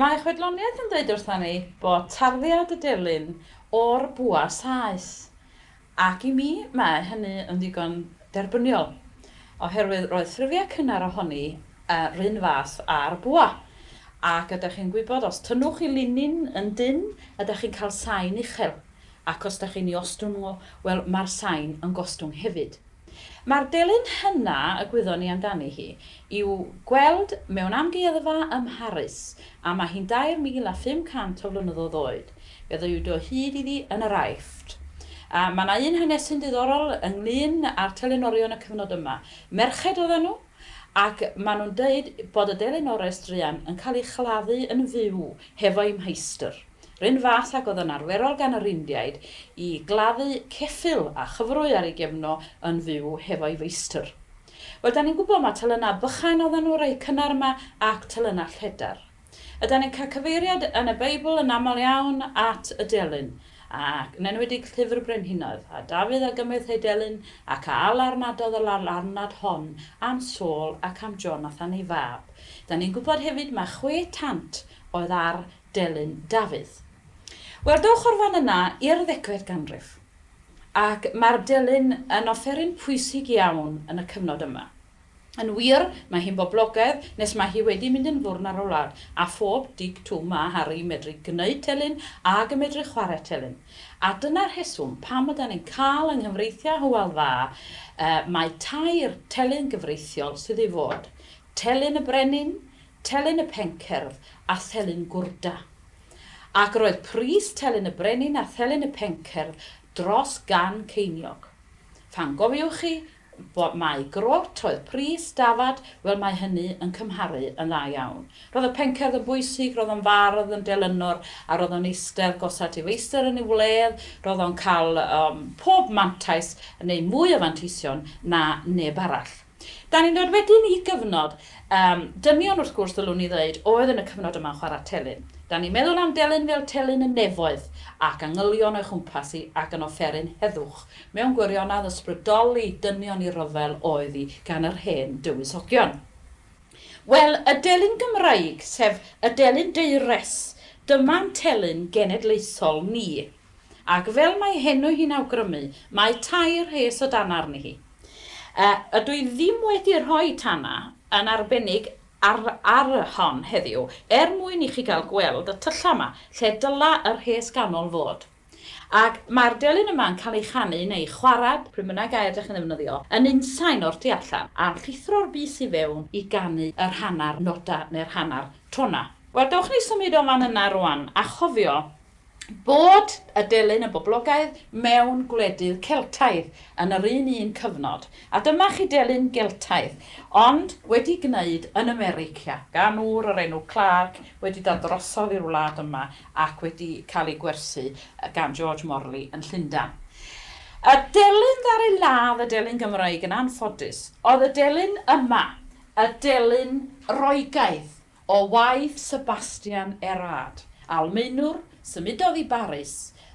Mae chwedloniaeth yn dweud wrtha ni bod tarddiad y delyn o'r bwa saeth, ac i mi mae hynny yn ddigon derbyniol, oherwydd roedd ffurfiau cynnar ohoni 'run fath â'r bwa, ac ydych chi'n gwybod os tynnwch chi linyn yn dynn, ydych chi'n cael sain uchel, ac os dych chi'n ei ostwng o, wel mae'r sain yn gostwng hefyd. Mae'r delyn hynna y gwyddon ni amdani hi i'w gweld mewn amgueddfa ym Mharis, a mae hi'n 3,500 o flynyddoedd oed. Fe ddeuwyd o hyd iddi yn yr Aifft. A mae 'na un hanesyn diddorol ynglŷn â'r telynorion y cyfnod yma. Merched oedden nhw, ac maen nhw'n deud bod y delynores druan yn cael ei chladdu yn fyw hefo'i mheistr. Run fath ag oedd yn arferol gan yr Indiaid i gladdu ceffyl a chyfrwy ar ei gefno yn fyw hefo'i feistr. Wel, da ni'n gwybod ma telynau bychain oedden nhw rei cynnar yma ac telynau lledr. Ydan ni'n cael cyfeiriad yn y Beibl yn aml iawn at y delyn, ac yn enwedig Llyfr y Brenhinoedd, a Dafydd a gymeth ei delyn ac a alarnadodd yr alarnad hon am Saul ac am Jonathan ei fab. Da ni'n gwybod hefyd ma 600 oedd ar delyn Dafydd. Wel, dowch o'r fan yna i'r ddegfed ganrif, ac mae'r delyn yn offeryn pwysig iawn yn y cyfnod yma. Yn wir, mae hi'n boblogaidd nes mae hi wedi mynd yn fwrn ar y wlad, a phob Dic Twm a Harri medru gneud telyn ag yn medru chwarae telyn. A dyna'r rheswm pam ydan ni'n cael yng nghyfreithiau Hywel Dda mae tair telyn gyfreithiol sydd i fod, telyn y brenin, telyn y pencerdd a thelyn gwrda. Ac roedd pris telyn y brenin a thelyn y pencerdd dros gan ceiniog. Phan gofiwch chi bod mai grot oedd pris dafad, wel mae hynny yn cymharu yn dda iawn. Roedd y pencerdd yn bwysig, roedd o'n fardd, yn delynor, a roedd o'n eistedd gosat ei feistr yn ei wledd, roedd o'n cael um, pob mantais, neu mwy o fanteision na neb arall. Da ni'n dod wedyn i gyfnod, yym, dynion wrth gwrs ddylwn i ddeud, oedd yn y cyfnod yma'n chwarae telyn. Da ni'n meddwl am delyn fel telyn y nefoedd, ac angylion o'i chwmpas hi ac yn offeryn heddwch. Mewn gwirionedd ysbrydoli dynion i ryfel oedd hi gan yr hen dywysogion. Wel, y delyn Gymraeg, sef y delyn deures, dyma'n telyn genedlaethol ni. Ac fel mae henw hi'n awgrymu, mae tair rhes o dan arni hi. Yy, ydw i ddim wedi rhoi tana yn arbennig ar ar hon heddiw, er mwyn i chi gael gweld y tyllau 'ma, lle dyla y rhes ganol fod. Ac mae'r delyn yma yn cael ei chanu neu chwarae, pryd bynnag gair dych chi'n ddefnyddio, yn unsain o'r tu allan, a llithro'r bys i fewn i ganu yr hanner noda neu'r hanner tona. Wel, dewch ni symud o fan yna rwan, a chofio bod y delyn yn boblogaidd mewn gwledydd Celtaidd yn yr un un cyfnod. A dyma chi delyn Geltaidd, ond wedi gwneud yn America, gan ŵr o'r enw Clark, wedi dod drosodd i'r wlad yma ac wedi cael ei gwerthu gan George Morley yn Llundain. Y delyn ddaru ladd y delyn Gymraeg yn anffodus oedd y delyn yma, y delyn Roegaidd. O waith Sebastian Erard, Almaenwr symudodd i Baris,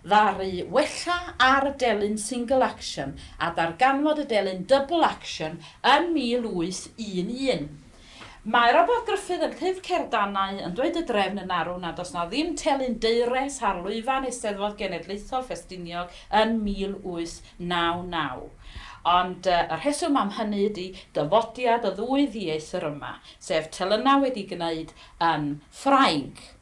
ddaru wella ar y delyn single action a darganfod y delyn double action yn 1811. Mae Robert Gruffydd yn Llyfr Cerdd Dannau yn dweud y drefn yn arw nad oes 'na ddim telyn deures ar lwyfan Eisteddfod Genedlaethol Ffestiniog yn 1899. Ond y rheswm am hynny ydi dyfodiad y ddwy ddieithr yma. sef telynau wedi gwneud yn Ffrainc.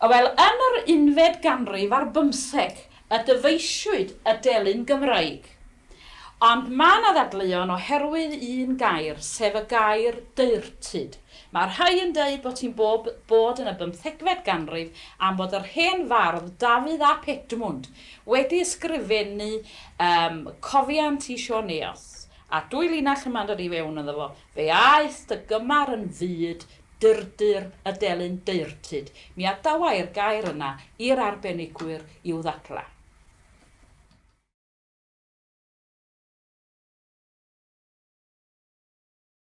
Wel, yn yr unfed ganrif ar bymtheg y dyfeisiwyd y delyn Gymraeg. Ond mae 'na ddadleuon oherwydd un gair, sef y gair deurtud. Mae rhai yn deud bod hi'n bob bod yn y bymthegfed ganrif am fod yr hen fardd Dafydd ap Edmwnd wedi ysgrifennu yym cofiant i Siôn Eos, a dwy linell yma'n dod i fewn ynddo fo, Fe aeth dy gymar yn fud durdur y delyn deurtud. Mi adawai'r gair yna i'r arbenigwyr i'w ddadlau.